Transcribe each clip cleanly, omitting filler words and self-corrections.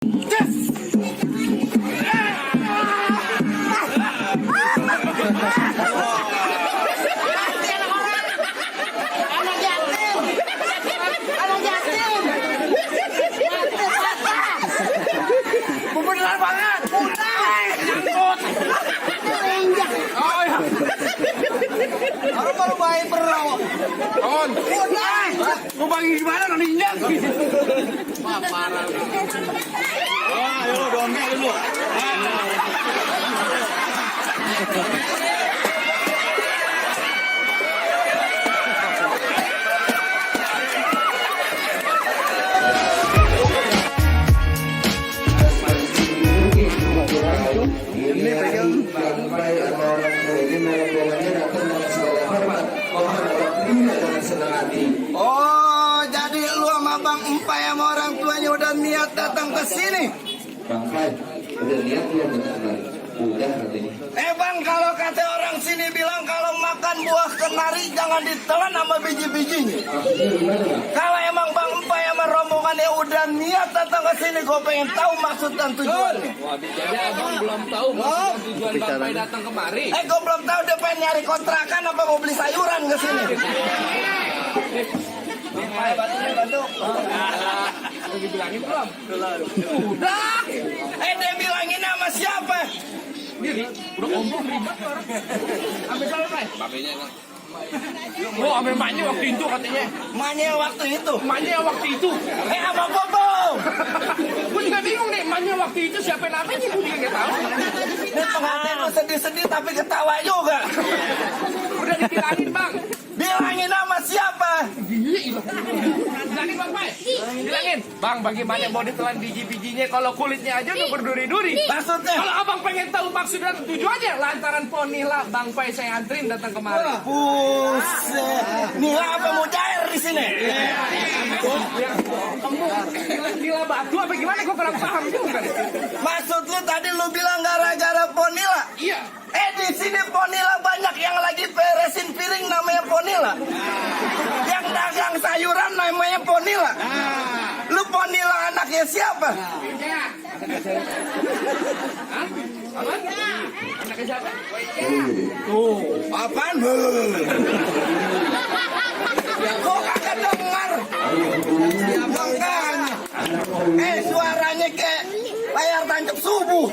Baru baik bro. On. Mau bagi gimana nanti injak? Parah. Ayo dongeng dulu. Oh, jadi lu sama Bang Empai sama orang tuanya udah niat datang ke sini. Bang Pai, udah lihat belum benar? Udah katanya. Bang, kalau kata orang sini bilang kalau makan buah kenari jangan ditelan sama biji-bijinya. Maksudnya gimana Bang? Kalau emang Bang Empai sama rombongannya udah niat datang ke sini, gue pengen tahu maksud dan tujuannya. Waduh, jadi abang belum tahu maksud dan tujuan Bang Pai datang kemari. Gue belum tahu dia pengen nyari kontrakan apa mau beli sayuran ke sini. Empai bantu. Udah dibilangin belum? Udah. Dia bilangin sama siapa? Diri, udah ngomong ribet orang. Ambil salah Pai. Babenya kan. Oh, ambil maknya waktu itu katanya. Maknya waktu itu. Maknya waktu itu. Apa bohong? Gue juga bingung nih, maknya waktu itu siapa namanya gue juga nggak tahu. Ini pengantin lu sedih-sedih tapi ketawa juga. Udah dibilangin Bang. Bilangin sama siapa? Bilangin Bang Pai. Bilangin. Bang, bagaimana mau ditelan biji-bijinya kalau kulitnya aja udah berduri-duri. Maksudnya? Kalau abang pengen tahu maksud dan tujuannya, lantaran Ponila Bang Pai saya anterin datang kemari. Buset. Nila apa mau cair di sini? Kamu gila batu apa gimana? Gue kurang paham juga. Maksud lu tadi lu bilang gara-gara Ponila? Iya. Di sini Ponila banyak yang lagi beresin piring namanya Ponila. Yang dagang sayuran namanya Ponila. Lu Ponila anaknya siapa? Iya. Hah? Apa? Anaknya siapa? Tuh, apaan? Kok kagak dengar? Makanya. Suaranya kayak layar tancap subuh.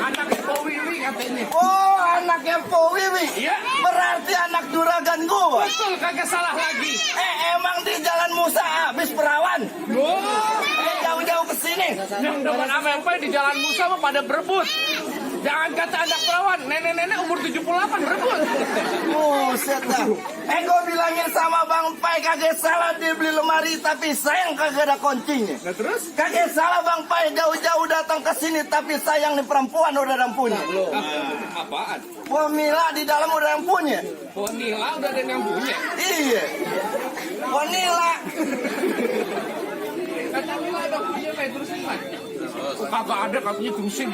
Anaknya Po Wiwi katanya. Oh, anaknya Po Wiwi. Iya. Berarti anak juragan gua. Betul, kagak salah lagi. Emang di Jalan Musa habis perawan? Oh, Jauh-jauh ke sini. yang depan apa di Jalan Musa mah pada berebut. Jangan kata anak perawan, nenek-nenek umur 78 berebut. Buset dah. Gue bilangin sama Bang Pai kagak salah dia beli lemari tapi sayang kagak ada kuncinya. Nah terus? Kagak salah Bang Pai jauh-jauh datang ke sini tapi sayang nih perempuan udah ada yang punya. Apaan? Ponila di dalam udah yang punya. Ponila udah ada yang punya. Iya. Ponila. Kata Mila ada punya Pai, terusin Pai. Kagak ada katanya terusin.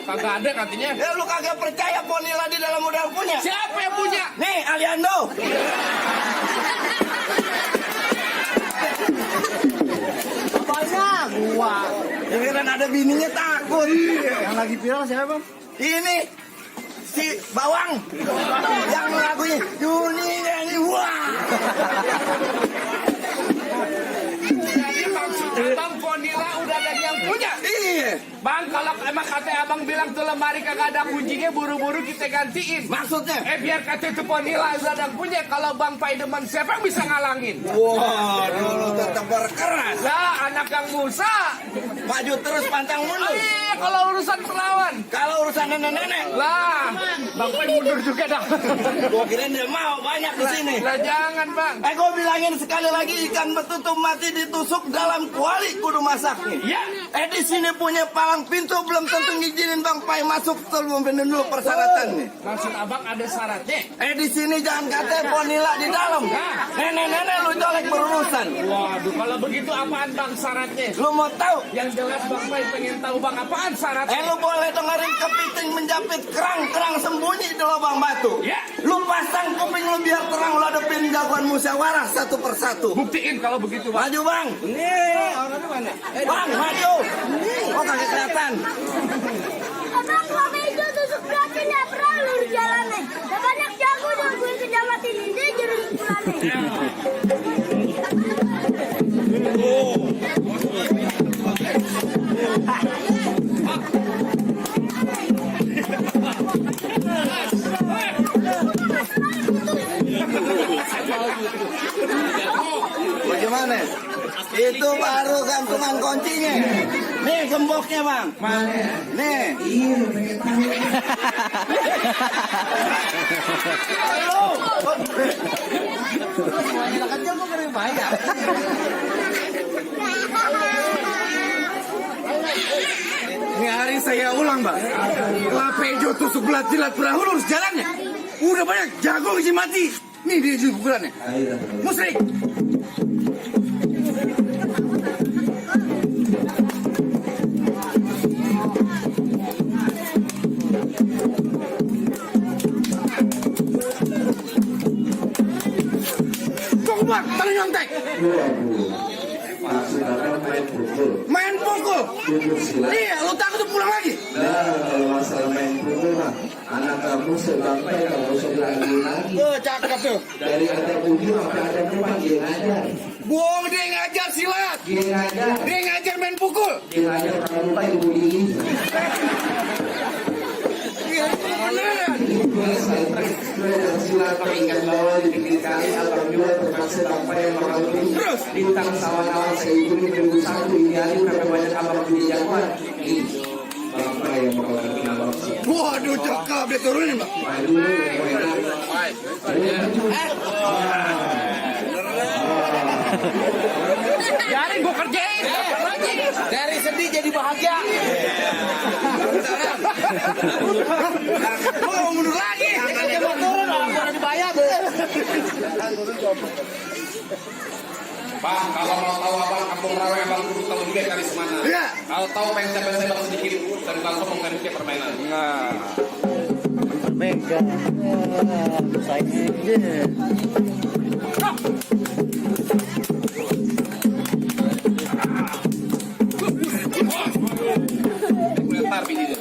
Kagak ada katanya. Ya lu kagak percaya Ponila di dalam udah yang punya? Siapa yang punya? Nih Aliando. Banyak gua. Giliran ada bininya takut. Yang lagi viral siapa Bang? Ini si Bawang yang lagunya Juni ini wah. Jadi maksud abang Ponila udah ada yang punya. Iya. Bang, kalau emang kata abang bilang tuh lemari kagak ada kuncinya, buru-buru kita gantiin. Maksudnya? Biar kata itu Ponila udah ada yang punya. Kalau Bang Pai demen siapa yang bisa ngalangin? Wah, dulu tetap berkeras. Lah, anak yang Musa. Maju terus pantang mundur. Kalau urusan perawan. Kalau urusan nenek-nenek, Lah, Bang Pai mundur juga dah. gua kirain dia mau banyak di sini. Lah jangan Bang. Gua bilangin sekali lagi ikan betutu mati ditusuk dalam kuali kudu masaknya. Ya. Di sini punya palang pintu belum tentu ngizinin Bang Pai masuk sebelum bener dulu persyaratannya. Maksud abang ada syaratnya. Di sini jangan kata Ponila di dalam. Nenek-nenek lu colek berurusan. Waduh, kalau begitu apaan bangsa? syaratnya? Lu mau tahu? Yang jelas Bang Pai pengen tahu Bang apaan syaratnya? Lu boleh dengerin kepiting menjepit kerang sembunyi di lubang batu. Ya. Lu pasang kuping lu biar terang, lu hadapin jagoan musyawarah satu persatu. Buktiin kalau begitu Bang. Maju bang. Nih, orangnya mana? Bang, maju. Oh kagak kelihatan. Abang kok itu tusuk belakang ya pernah lur jalannya. Udah banyak jago yang gue kejamatin ini jadi pulannya. Bagaimana? Itu baru gantungan kuncinya. Nih gemboknya bang. Mana? Nih. Halo. Semuanya kecil kok kering banyak. Ini hari saya ulang bang. Lapejo tusuk belat jilat perahu lurus jalannya. Udah banyak jago isi mati. Nih dia juga pukulannya. Musrik. Bang, tali nyontek. Main pukul. Iya, lu takut pulang lagi. Nah, kalau masalah main pukul mah, anak kamu sampai kalau lagi. Cakep tuh. Dari ada ujung sampai ada rumah dia ngajar. Bohong, dia ngajar silat. Dia ngajar. Dia ngajar main pukul. Dia ngajar orang rumah ibu diri. Beneran. Silakan ingat bahwa dibikin kali atau juga terpaksa sampai yang orang Terus? bintang sawan-sawan seibu ini 2001 ini hari udah banyak abang di jagoan. Ini bapak yang bakal bikin abang sih. Waduh, cakep dia turunin bang. Maju Biarin gua kerjain. Dari sedih jadi bahagia. Lu mau mundur lagi? Dia mau turun, orang udah dibayar. Bang, kalau mau tahu abang kampung rawa yang bang kudu tahu juga kali semana. Iya. Kalau tahu pengen siapa bang sedikit dan langsung main ke permainan. Mega. Sayangnya aja. Komentar bini dia.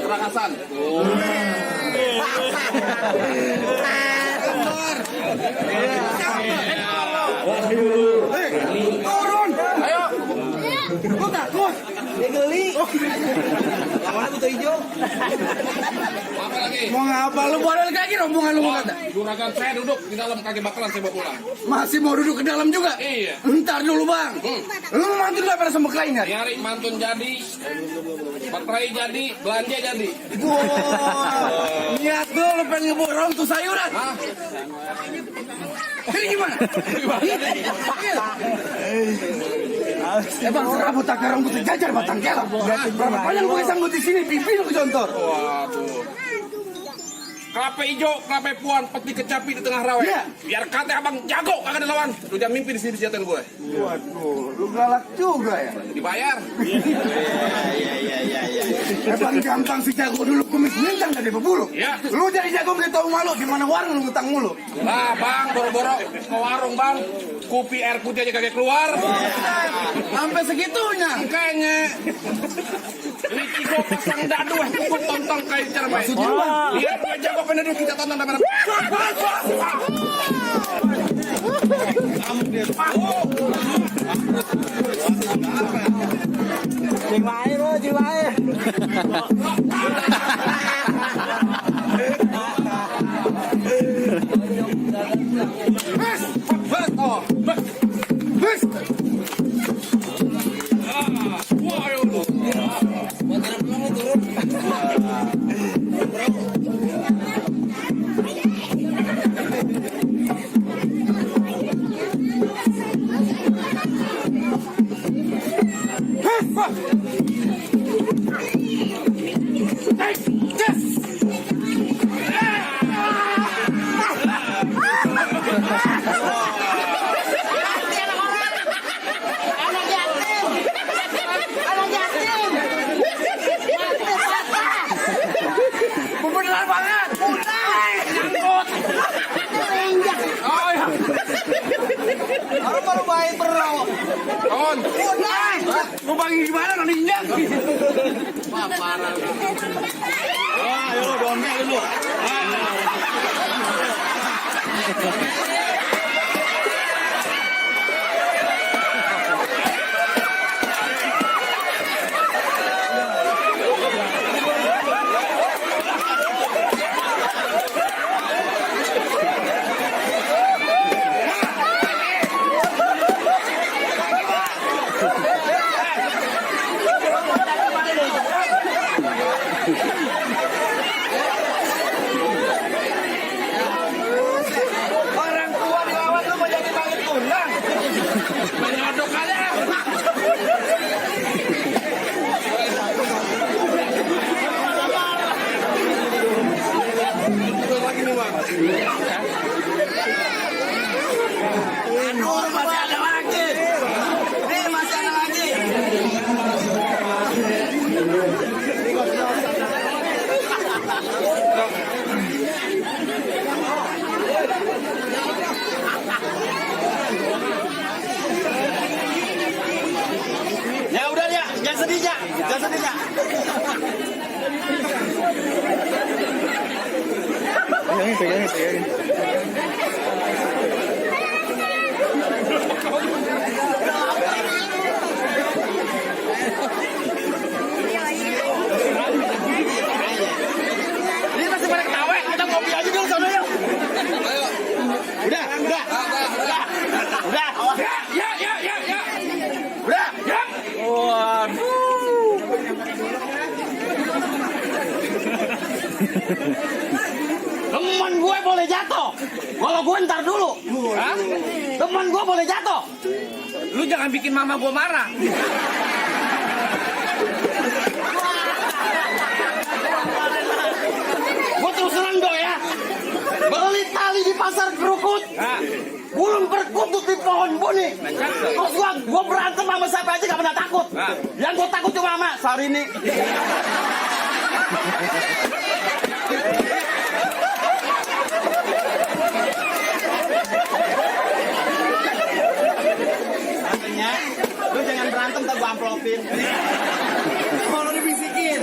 Kerakasan. Turun. Ayo. Lu takut? Dia geli. Lawannya butuh hijau. Apa lagi? Mau ngapa? Lu balik lagi rombongan lu mau kata. Juragan saya duduk di dalam kaki bakalan saya bawa pulang. Masih mau duduk ke dalam juga? Iya. Ntar dulu bang. Lu mantun gak pada sama klien nggak? Nyari mantun jadi, baterai jadi, belanja jadi. Wah, niat lu pengen ngeborong tuh sayuran. Hah? Ini gimana? Bang, serabut akar rambut jajar batang kelak. Berapa panjang gue sanggup di sini, pipi lu kejontor. Waduh. Kelapa hijau, kelapa puan, peti kecapi di tengah rawa. Iya. Biar kata abang jago kagak ada lawan. Lu jangan mimpi di sini senjatain gue. Waduh, lu galak juga ya. Dibayar. Emang gampang si jago dulu kumis minjang dari berbulu. Iya. Lu jadi jago nggak tahu malu di mana warung lu ngutang mulu. Lah bang, boro-boro ke warung bang. Kopi air putih aja kagak keluar. Sampai segitunya. Kayaknya Liti gue pasang dadu cukup tonton kayak cara main. Maksudnya bang? Iya, gue jago penduduk kita tonton sama Jeng lain loh, jeng lain. baik bro. On. Mau bagi gimana nanti injak? Ayo domel dulu. Orang tua dilawan lu mau jadi bangit tunang. Menyodok kalian. Nur masih ada lagi. Nih masih ada lagi. Ya udah ya, jangan sedih ya, jangan sedih ya. Ini masih pada ketawa, kita ngopi aja dulu sana yuk. Udah. Ya. Udah. Ya. Waduh. Teman gue boleh jatuh. Kalau gue ntar dulu. Hah? Teman gue boleh jatuh. Lu jangan bikin mama gua marah. Gue terus terang dong ya. Beli tali di pasar kerukut. Belum berkutut di pohon buni. Terus gue berantem sama siapa aja gak pernah takut. Yang gue takut cuma sama Sarini. Katanya, lu jangan berantem tak gue amplopin. Kalau dibisikin.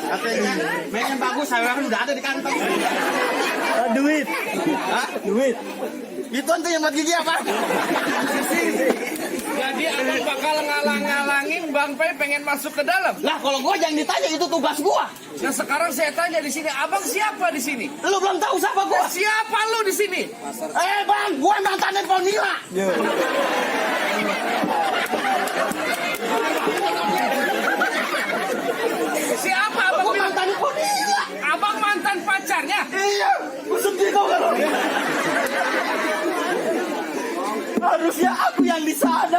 Katanya, main yang bagus, saya udah ada di kantong. Duit. Hah? Duit. Itu tuh yang buat gigi apa? Jadi abang bakal ngalang-ngalangin Bang Pai pengen masuk ke dalam. Lah kalau gua jangan ditanya, itu tugas gua. Nah sekarang saya tanya di sini, abang siapa di sini? Lu belum tahu siapa gua. Siapa lu di sini? Bang, gua mantannya Ponila. Siapa abang? Gua mantannya Ponila. Abang mantan pacarnya? Iya, gua sedih tau gak lu? Harusnya aku yang di sana.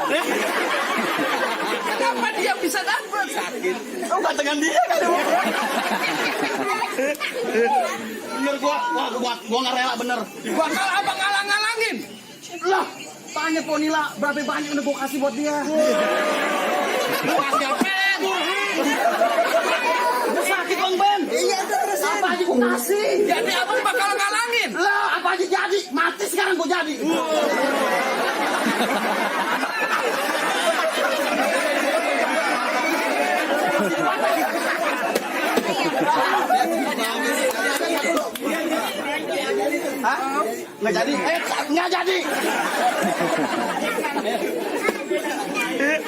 Kenapa dia bisa dapat? Sakit. Lu gak dengan dia kan? Bener gua gak rela bener. Bakal abang ngalang-ngalangin. Lah, tanya Ponila berapa banyak udah gua kasih buat dia. Kasih apaan? Gua sakit Bang Ben. Iya terus. Apa aja gua kasih. Jadi abang bakal ngalangin. Lah, apa aja jadi. Mati sekarang gua jadi. Hah? Nggak jadi? Nggak jadi.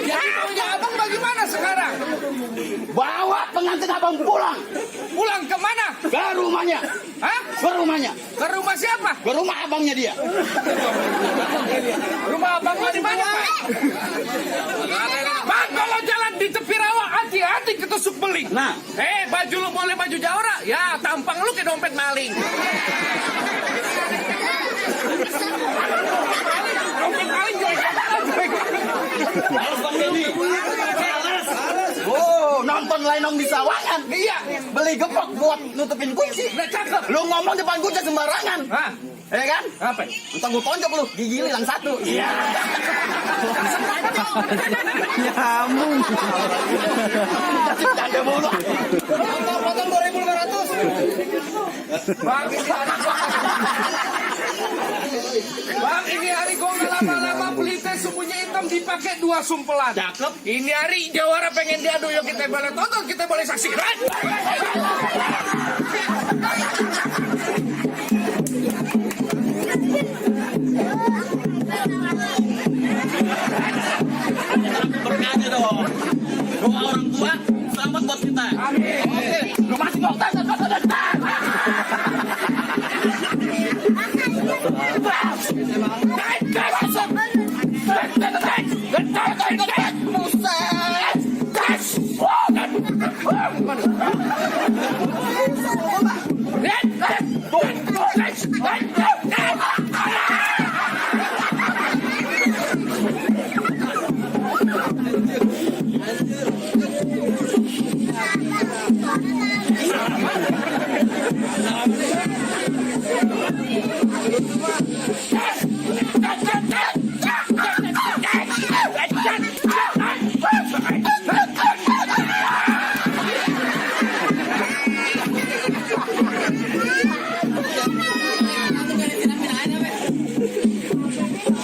Jadi maunya abang bagaimana sekarang? Bawa pengantin abang pulang. Pulang ke mana? Ke rumahnya. Hah? Ke rumahnya. Ke rumah siapa? Ke rumah abangnya dia. Rumah abangnya di mana, Pak? Pak, kalau jalan di tepi rawa, hati-hati ketusuk beling. Nah. Baju lu boleh baju jawara? Ya, tampang lu kayak dompet maling. Dompet maling juga. Harus Bang Benny. Oh, nonton Lenong di Sawangan. Iya. Beli gepok buat nutupin kunci. Udah cakep. Lu ngomong depan kunci sembarangan. Hah? Ya kan? Apa? Entar gue tonjok lu, gigi lu hilang satu. Iya. Nyambung. Canda mulu. Potong 2.500. Bang, ini hari gua nggak lama-lama beli teh supunya hitam dipakai 2 sumpelan. Cakep. Ini hari Jawara pengen diadu, yuk kita boleh tonton, kita boleh saksikan. Berkanya dong. Doa orang tua selamat buat kita. Amin. Oke, lu masih mau tanya.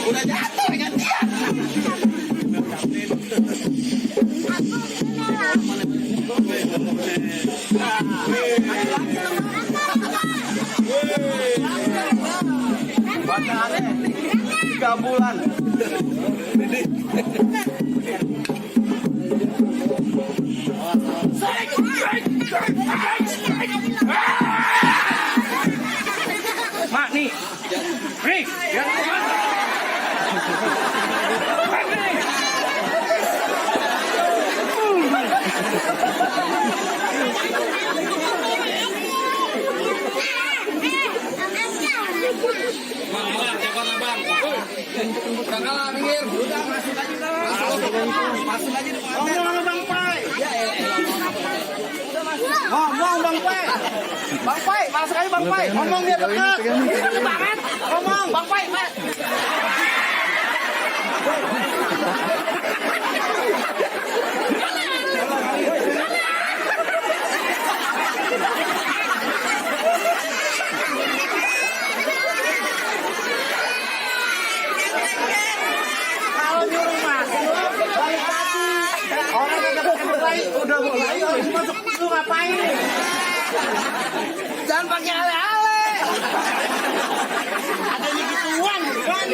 Udah jatuh gantian. Bacaannya 3 bulan. Mak nih. Nih, ya. Ngomong Bang Pai. Bang Pai, masuk aja Bang Pai. Ngomong dia dekat. Dekat banget. Ngomong Bang Pai, Pak. Kalau nyuruh masuk, balik lagi. Orang udah mulai harus masuk. Lu ngapain? Jangan pakai ale-ale. Adanya gituan, kan?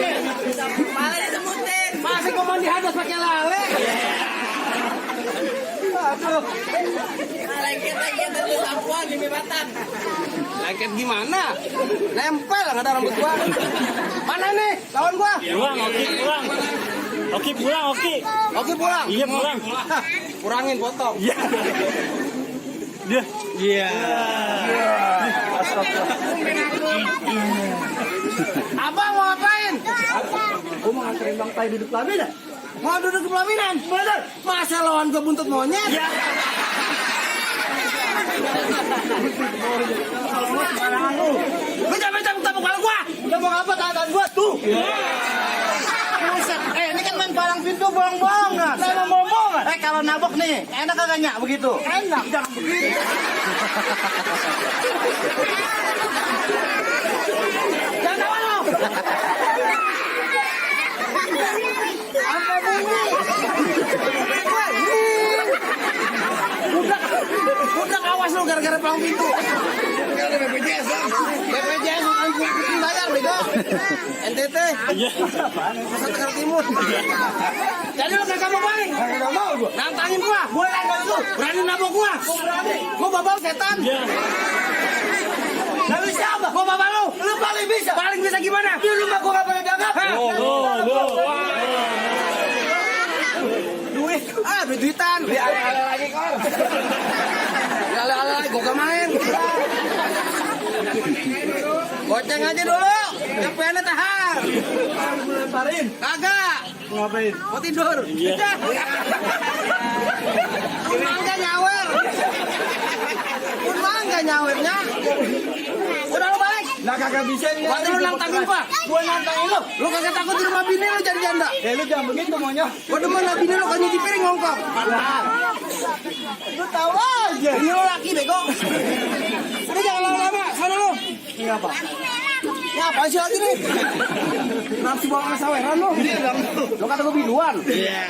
Malah disebutin. Masih ngomong dihadas pakai ale-ale. Aduh. Lengket-lengket dari sampuan di bebatan. Lengket gimana? Nempel nggak ada rambut gua. Mana nih lawan gua? Pulang, pulang. Oke pulang. Iya pulang. Kurangin potong. Iya. Dia. Iya. Abang mau ngapain? Gua mau nganterin Bang Pai duduk pelaminan. Mau duduk ke pelaminan? Bener. Masa lawan gua buntut monyet? Ya. Sembarangan lu. Lu jangan tepuk kepala gua. Udah mau apa tangan gua tuh? Buset. Ini kan main palang pintu bolong-bolong kan? Saya mau ngomong. Kalau nabok nih, enak kagak nyak begitu? Enak, jangan begitu. Jangan tawa lo. Apa bunyi? Udah awas lo gara-gara palang pintu. BPJS kan bayar bego. NTT. Iya. Masa Tegar Timur. Jadi lo kagak mau balik? Enggak mau gua. Nantangin gua. Gua nggak itu. Berani nabok gua. Gua babal setan. Iya. Nggak bisa apa? Gua babal lu. Lu paling bisa. Paling bisa gimana? Di rumah gua nggak pernah gagap. Duit. Duit-duitan. Beli ale-ale lagi kor. Ale-ale lagi gua gak main. Goceng aja dulu. Capeknya tahan. Lemparin. Kagak. Ngapain? Mau tidur. Iya. Pun mangga nyawer. Pun mangga nyawernya. Udah lu balik. Nah kagak bisa nih. Waktu lu nantangin gua. Gua nantangin lu. Lu kagak takut di rumah bini lu jadi janda. Lu jangan begitu maunya. Gua demen lah bini lu kan nyuci piring ngongkok. Lu tahu aja. Ini lu laki bego. Udah jangan lama-lama. Ini apa? Ini apa sih lagi nih? Nafsu bawa saweran lo. Lo kata gue biduan. Iya.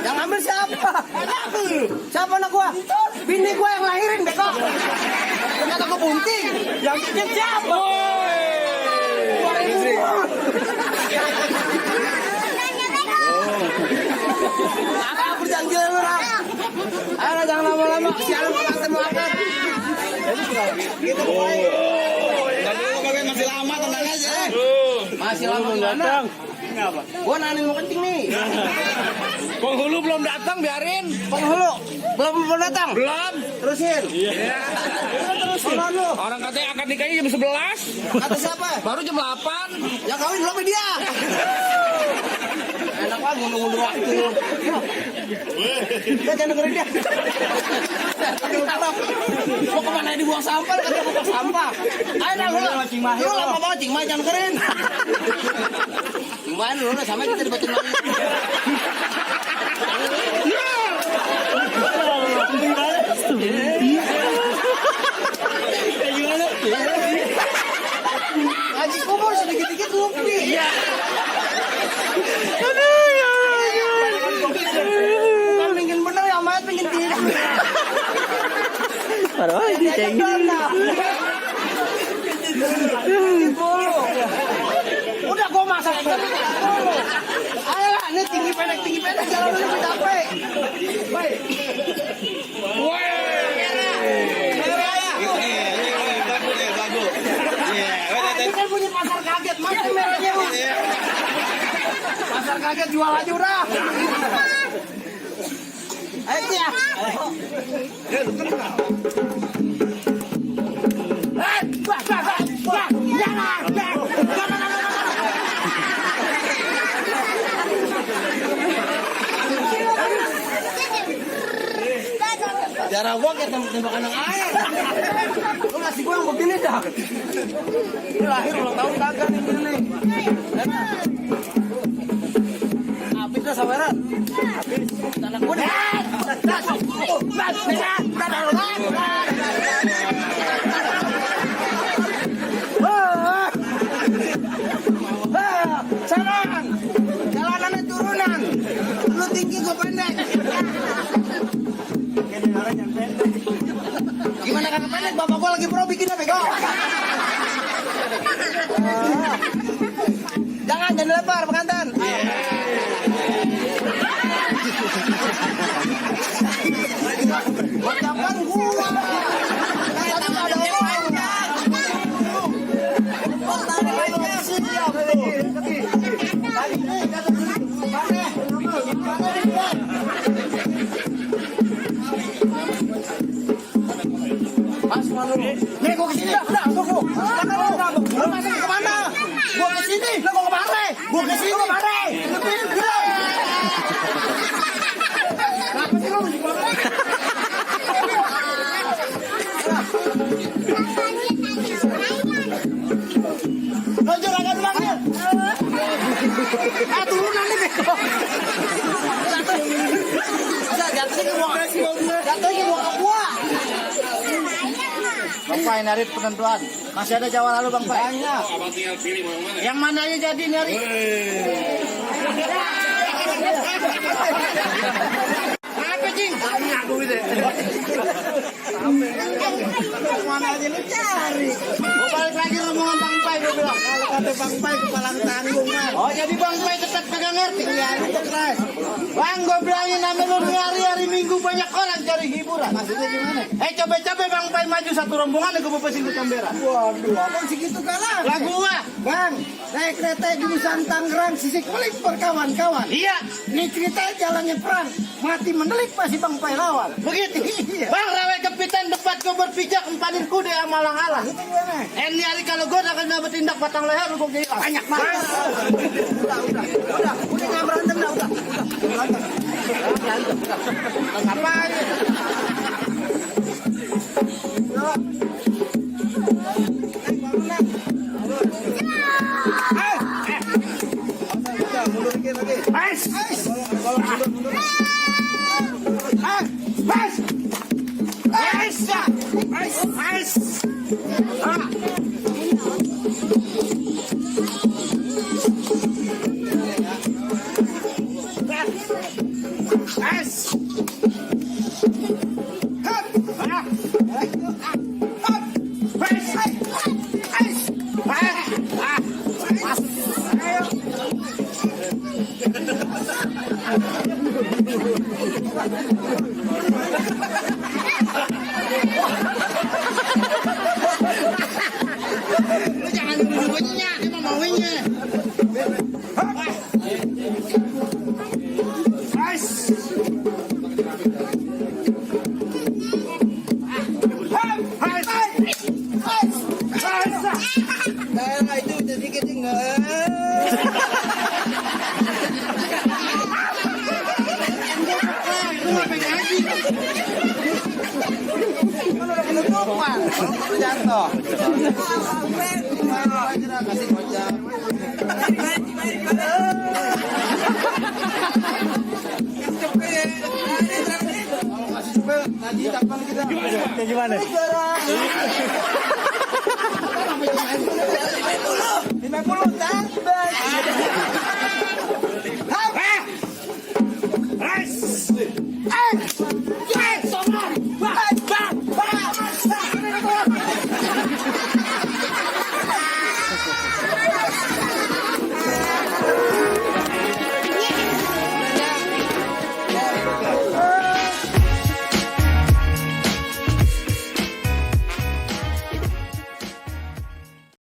Yang ambil siapa? Siapa anak gua? Bini gua yang lahirin beko. Kata gua bunting. Yang bikin siapa? Apa perjanjian lu, Ram? Ayo jangan lama-lama. Sialan mau makan. Masih lama, tenang aja. Masih lama datang. Gua nanin mau kencing nih. Penghulu belum datang, biarin. Penghulu belum datang. Belum. Terusin. Iya. Terusin. Lu. Orang katanya akan nikahnya jam 11. Kata siapa? Baru jam 8. Ya kawin belum dia. Enak banget ngundur waktu. Dia jangan dengerin dia. Mau kemana dibuang sampah? Katanya buang sampah. Ayo dah lu. Lu lama banget Cing Mai jangan dengerin. Cing Mai lu udah sampai kita dibaca lagi. Ngaji kubur sedikit-dikit lupi. Iya. Bukan pingin bener ya, mayat pingin tidur. Parah dicengin. Udah gua masak dulu. Ayolah, ini tinggi pendek jalan dulu capek. Baik. Ini kan punya pasar kaget, mas merahnya. Pasar kaget jual aja udah. Ayo ya. Jarang gua kayak tembak anak air. Lu ngasih gua yang begini dah. Ini lahir ulang tahun kagak nih begini. Habis dah saweran. Habis. Tanah gua dah. Saran. Jalanannya turunan. Lu tinggi gua pendek. Gimana kakak pendek? Bapak gua lagi pro bikin apa kok? Jangan lebar pengantin. Ucapan gua. Tadi ada orang. Mas mana lu? Nih gua kesini dah, gua. Lu masih kemana? Gua kesini, lu mau kemana? Gua kesini kemana? Kenapa sih lu mesti kemana? Lonjor agak belakang. Turunan nih beko. Jatuhnya ke gua. Bang Pai narik penentuan. Masih ada Jawa lalu Bang Pai. Banyak. Yang mana aja jadi nyari? Apa Cing? Banyak duit deh. Mana aja lu cari? Gua balik lagi rombongan Bang Pai gua bilang. Kalau kata Bang Pai kepala tanggung kan. Oh jadi Bang Pai tetap kagak ngerti. Nyari stres. Bang gua bilangin nama lu nyari hari Minggu banyak orang cari hiburan. Maksudnya gimana? Coba-coba Bang Pai maju satu rombongan gua bebasin ke Canberra. Waduh, abang segitu kalah. Lagu gua. Bang, naik kereta di Nusan Tangerang sisik pelik berkawan-kawan. Iya. Ini cerita jalannya perang. Mati menelik pasti Bang Pai lawan. Begitu. Iya. Bang, rawe kepitan debat gua berpijak empanin kuda yang malang-alang. Itu gimana? Ini hari kalau gua akan dapat tindak batang leher gua hilang. Banyak banget. Udah enggak berantem dah, udah. Berantem. Apa aja? Mundur dikit lagi. Mundur. Gimana? Hey!